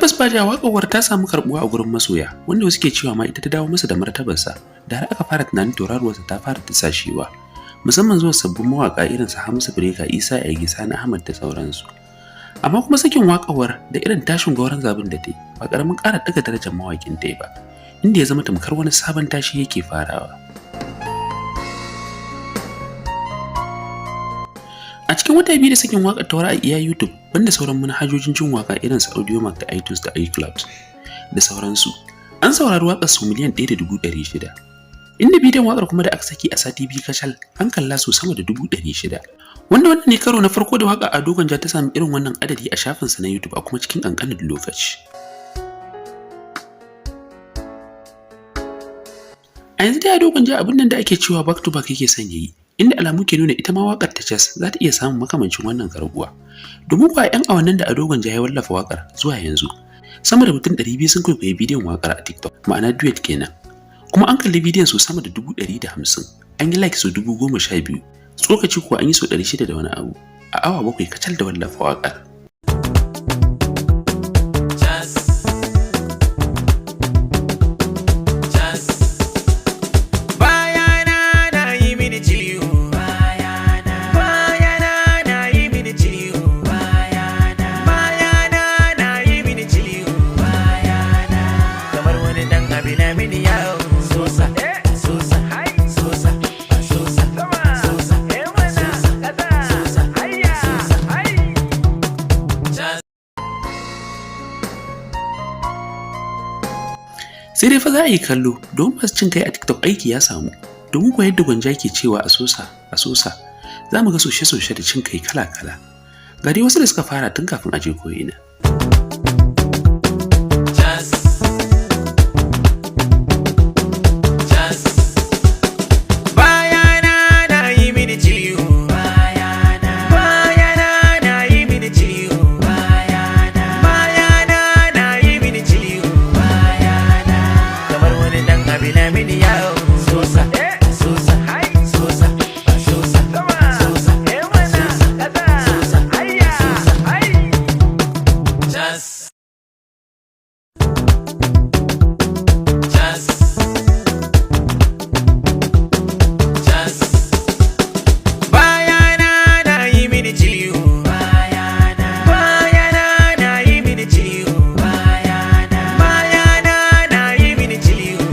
Tabbas Baja waƙar ta samu karɓuwa a gurin masoya, wanda wasu ke cewa ma ita ta dawo masa da martabarsa da har aka fara tunanin tauraruwarsa ta fara tasashewa, musamman zuwa sabbin mawaƙa irin su Hamisu Breaker, Isa Aigi, Sani Ahmad da sauransu. Amma kuma sakin waƙawar da irin tashin gauran zabin da ta yi ba ƙaramin ƙara ɗaga darajar mawaƙin ta ba, inda ya zama tamkar wani sabon tashi yake farawa. A cikin wata 2 da sakin waƙar ta a iya YouTube, banda sauran manhajojin jin waƙa irin su Audiomack da iTunes da iCloud da sauransu, an saurari waƙar su 1,600,000. Inda bidiyon waƙar kuma da aka saki a sati 2 kacal an kalla su sama da 600,000. Wanda wannan ne karo na farko da waƙa Ado Gwanja ta sami irin wannan adadi a shafinsa na YouTube a kuma cikin ƙanƙanin lokaci. A yanzu dai Ado Gwanja abin nan da ake cewa back to back yake son yayi, inda alamu ke nuna ita ma waƙar ta Cas za ta iya samun makamancin wannan karbuwa. Domin kuwa 'yan awannin da Ado Gwanja ya wallafa waƙar zuwa yanzu, sama da mutum 200 sun kwaikwayi bidiyon waƙar a TikTok, ma'ana duet kenan. Kuma an kalli bidiyon sau sama da 150,000, an yi like sau 12,000, tsokaci kuwa an yi sau 600 da wani abu, a awa 7 kacal da wallafa waƙar. Bayana na yi mini ciwo. Bayana na yi mini ciwo. Bayana na yi mini ciwo. Kamar wani dan abi na mini yawo. Sosa, sosa, sosa, sosa, sosa, sosa, sosa. Sai dai fa za a yi kallo don masu cin kai a TikTok aiki ya samu. Domin kuwa yadda Gwanja ke cewa a sosa, a sosa, za mu ga soshe-soshe da cin kai kala-kala. Ga dai wasu da suka fara tun kafin a je ko'ina. Cas. Cas. Bayana na yi mini ciwo. Bayana na yi mini ciwo. Bayana na yi mini ciwo. Kamar wani dan abi na mini yawo. Sosa, sosa, sosa, sosa, sosa, sosa, sosa. Cas. Cas. Cas. Bayana na yi mini ciwo. Bayana na yi mini ciwo. Bayana na yi mini ciwo.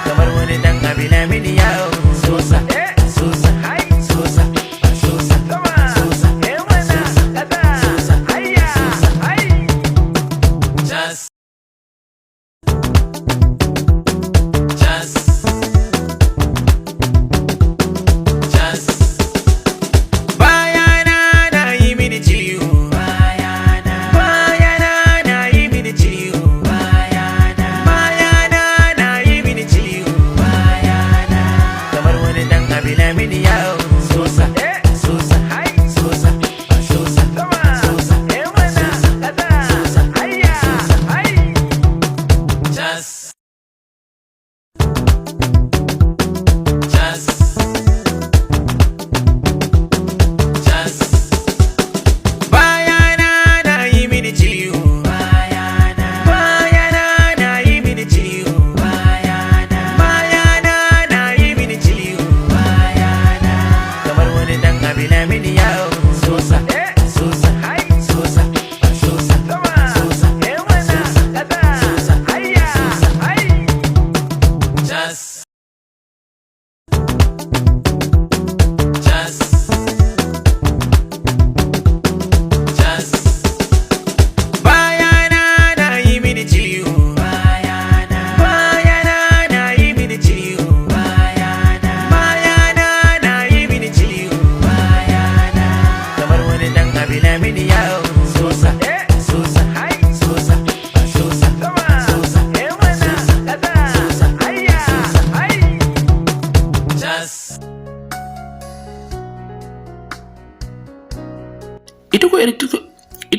Kamar wani dan abi na mini yawo. Sosa, sosa, sosa, sosa, sosa, sosa, sosa. Cas. Cas. Cas. Bayana na yi mini ciwo. Bayana na yi mini ciwo. Bayana na yi mini ciwo. Kamar wani dan abi na mini yawo. Sosa, sosa, sosa, sosa, sosa, sosa, sosa. Cas. Cas. Cas. Bayana na yi mini ciwo. Bayana na yi mini ciwo. Bayana na yi mini ciwo. Kamar wani dan abi na mini yawo. Sosa, sosa, sosa, sosa, sosa, sosa, sosa. Cas. Cas. Cas. Bayana na yi mini ciwo. Bayana na yi mini ciwo. Bayana na yi mini ciwo. Kamar wani dan abi na mini yawo. Sosa, sosa, sosa, sosa, sosa, sosa, sosa. Cas. Ita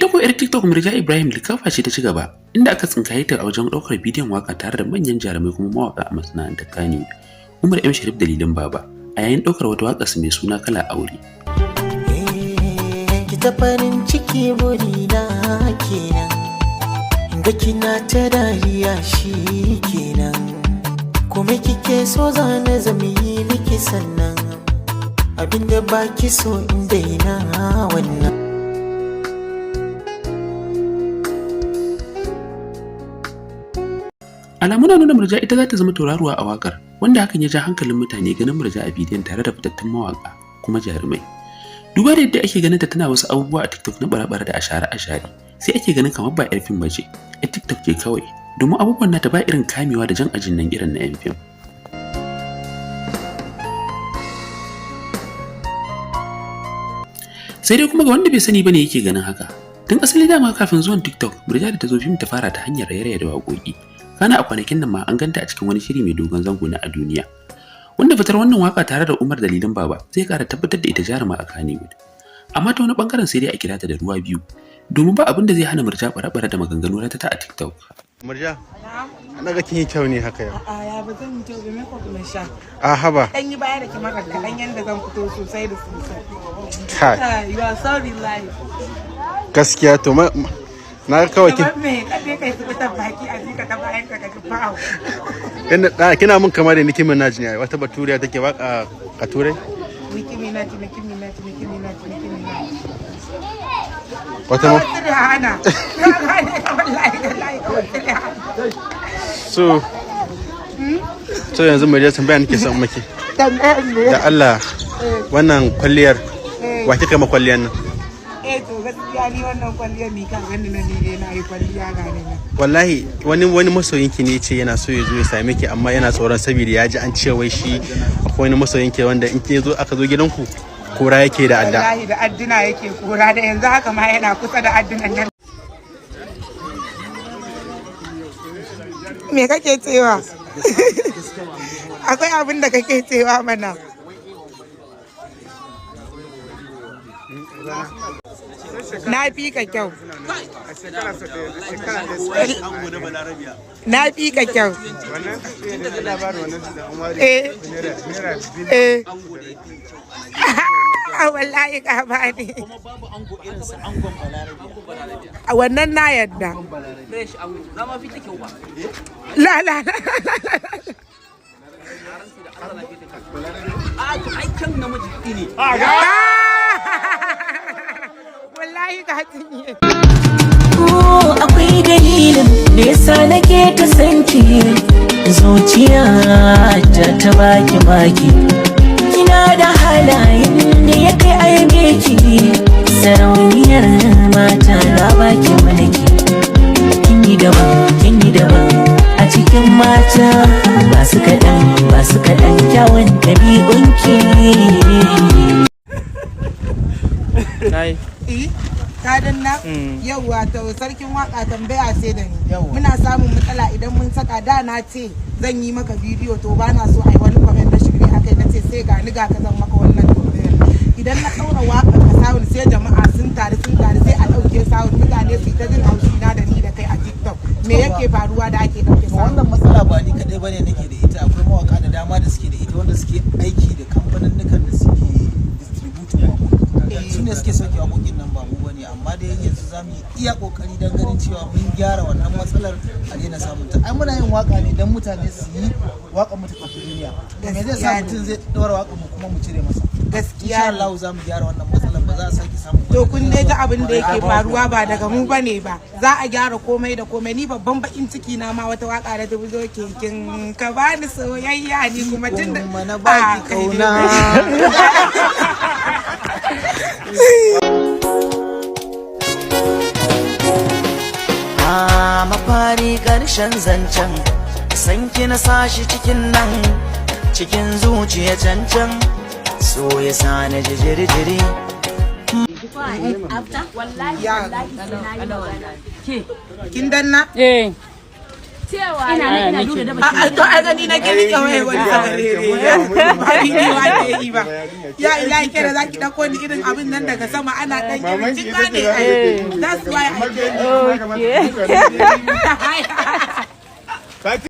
ko 'yar TikTok Murja Ibrahim likafa ce ta ci gaba, inda aka tsinkaye ta a wajen ɗaukar bidiyon waka tare da manyan jarumai kuma mawaka a masana'antar Kannywood, Umar M Sharif Dalilin Baba, a yayin ɗaukar wata waƙar su mai suna Kala Aure. Ki ta farin ciki burina kenan. Ga kina ta dariya shi kenan, kuma kike so zane zama yi miki, sannan abinda baki so in daina wannan. Alamu na nuna Murja ita za ta zama tauraruwa a wakar, wanda hakan ya ja hankalin mutane ganin Murja a bidiyon tare da fitattun mawaka kuma jarumai. Duba da yadda ake ganin ta tana wasu abubuwa a TikTok na bare-bare da ashare-ashare, sai ake ganin kamar ba 'yar fim bace, 'yar TikTok ce kawai, domin abubuwan nata ba irin kamewa da jan ajin nan irin na 'yan fim. Sai dai kuma ga wanda bai sani bane yake ganin haka. Tun asali dama kafin zuwan TikTok, Murja da ta zo fim ta fara ta hanyar raye-raye da waƙoƙi. Kana a kwanakin nan ma an ganta a cikin wani shiri mai dogon zango na a duniya. Wanda fitar wannan waka tare da Umar Dalilin Baba zai ƙara tabbatar da ita jaruma a Kannywood. Amma ta wani bangaren sai dai a kira ta da ruwa biyu, domin ba abin da zai hana Murja bare-bare da maganganu ratata a TikTok. Murja, na ga kin yi kyau ne haka yau. A'a, ya ba zan yi kyau ba, makeup na sha. A haba. Dan yi baya da kyamarar kaɗan yanda zan fito sosai da sosai. Kai. Ah, you are sorry life. Gaskiya to na ga kawai kin Kamar me kaje kai su fitar baki a jika ta bayan ka ka ji fa'au. Yanda kina mun kamar da Nicki Minaj ne, wata baturiya take waka a Turai. Nicki Minaj, Nicki Minaj, Nicki Minaj, Nicki Minaj. Wata ma Kawai Rihanna. Rihanna, wallahi wallahi kawai Rihanna. So yanzu Murja, tambaya nake son maki. Tambayar me? Da Allah, wannan kwalliyar wa kika ma kwalliyar nan? Eh, to gaskiya ni wannan kwalliyar ni kan gani na ni dai na yi kwalliya ga ni nan. Wallahi wani masoyinki ne ce yana so ya zo ya same ki, amma yana tsoron saboda ya ji an ce wai shi akwai wani masoyinki wanda in ke zo aka zo gidanku kora yake da adda. Wallahi da adduna yake kora, da yanzu haka ma yana kusa da addunan nan. Me kake cewa? Akwai abin da kake cewa mana. Na fi ka kyau. Na fi ka kyau. Eh. Eh. Wallahi ka bani. A wannan na yadda. La la la la la. Wallahi ka cinye. Ko akwai dalilin da yasa nake ta sanki, zuciya ta ta baki baki, kina da halayen da ya kai aibe ki, sarauniyar mata, na baki mulki. Kin yi daban, kin yi daban a cikin mata, ba su kaɗan, ba su kaɗan kyawun ɗabi'unki. Eh, ka danna? Yauwa, to sarkin waka, tambaya ce da ni. Muna samun matsala idan mun saka. Da na ce zan yi maka bidiyo, to ba na so a yi wani comment na shirme akai, na ce sai ga ni ga ka zan maka wannan tambayar. Idan na ɗaura waƙar ka sound, sai jama'a sun taru sun taru, sai a ɗauke sound, mutane su yi ta jin haushi na da ni da kai a TikTok. Me yake faruwa da ake ɗauke To sound? wannan matsala ba ni kaɗai bane nake da ita, akwai mawaka da dama da suke da ita, wanda suke aiki da kamfaninnikan da suke distributing waƙoƙi. Su ne suke sauke waƙoƙin nan, ba mu bane, amma dai yanzu za mu yi iya ƙoƙari don ganin cewa mun gyara wannan matsalar, a daina samun ta. Ai muna yin waƙa ne don mutane su yi waƙar mu ta tafi duniya. To me zai sa Gaskiya ne. mutum zai ɗora waƙar mu kuma mu cire masa? Gaskiya Insha ne. Allah za mu gyara wannan matsalar, ba za a sake samun To wannan kun dai ji abin da yake faruwa, ba daga mu bane ba. Za a gyara komai da komai. Ni babban bakin ciki na ma wata waka da ta zo, kekin ka bani soyayya, ni kuma tun da Kuma na baki Ah, kai dai. kauna. A mafari ƙarshen zancen sanki na sashi cikin nan cikin zuciya cancan so ya sa na ji jiri-jiri. Ya. Kin danna? Eh. Ina nan ina lura da A to ai gani na kin rike wai wani sakarere. Ba bidiyo ake yi ba. Ya ilahi, kira zaki dauko ni irin abin nan daga sama ana dan irin kin gane ai. That's why I Okay.